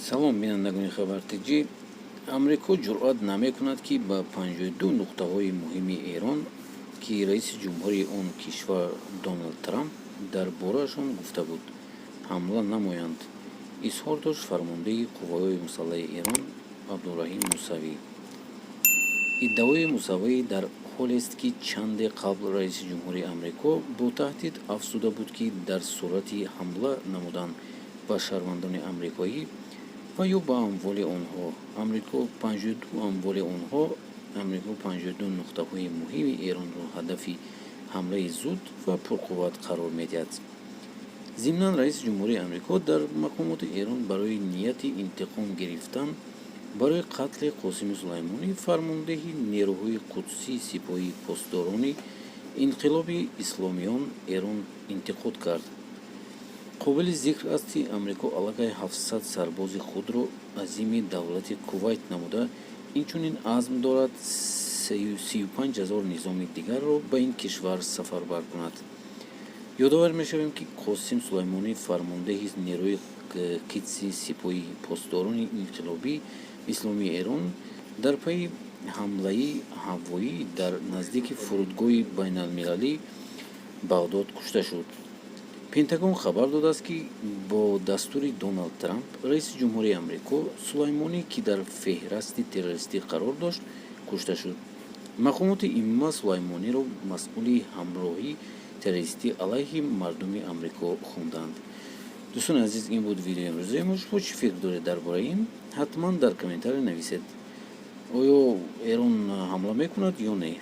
Салом, бинандагони Хабар Тҷ. Амрико ҷуръат намекунад, ки ба 52 нуқтаҳои муҳими Эрон, ки раиси ҷумҳури он кишвар Доналд Трамп дар бораашон гуфта буд, ҳамла намоянд, изҳор дошт фармондеҳи қувваҳои мусаллаҳи Эрон Абдурраҳим Мусавӣ. Иддаои Мусавӣ дар ҳолест, ки чанде қабл раиси ҷумҳури Амрико бо таҳдид афзуда буд, ки дар сурати ҳамла намудан ба шаҳрвандони амрикоӣ ва ё ба амволи онҳо, Амрико 52 амволи онҳо, Амрико 52 нуқтаҳои муҳими Эронро ҳадафи ҳамлаи зуд ва пурқувват қарор медиҳад. Зимнан, раиси ҷумҳурии Амрико дар мақомоти Эрон барои нияти интиқом гирифтан барои қатли Қосими Сулаймонӣ, фармондеҳи нерӯҳои қудсии Сипоҳи Посдорони Инқилоби Исломиён Эрон, интиқод кард. Қобили зикр аст, ки Амрико аллакай 700 сарбози худро азими давлати Кувайт намуда, инчунин азм дорад 35 000 низоми дигарро ба ин кишвар сафарбар кунад. Ёдовар мешавем, ки Қосим Сулаймонӣ, фармондеҳи нерӯи Қудси Сипоҳи Посдорони Инқилобии Исломии Эрон, дар пайи ҳамлаи ҳавоӣ дар наздики фурудгоҳи байналмилалии Бағдод кушта шуд. Пентагон хабар додааст, ки бо дастури Доналд Трамп, раиси ҷумҳурии Амрико, Сулаймонӣ, ки дар феҳрасти террористӣ қарор дошт, кушта шуд. Мақомоти имма Сулаймониро масъули ҳамроҳи террористӣ алайҳи мардуми Амрико хонданд. Дӯстони азиз, ин буд видеои имрӯзаи мо. Шумо чӣ фикр доред дар бораи ин? Ҳатман дар комментария нависед. Оё Эрон ҳамла мекунад ё не?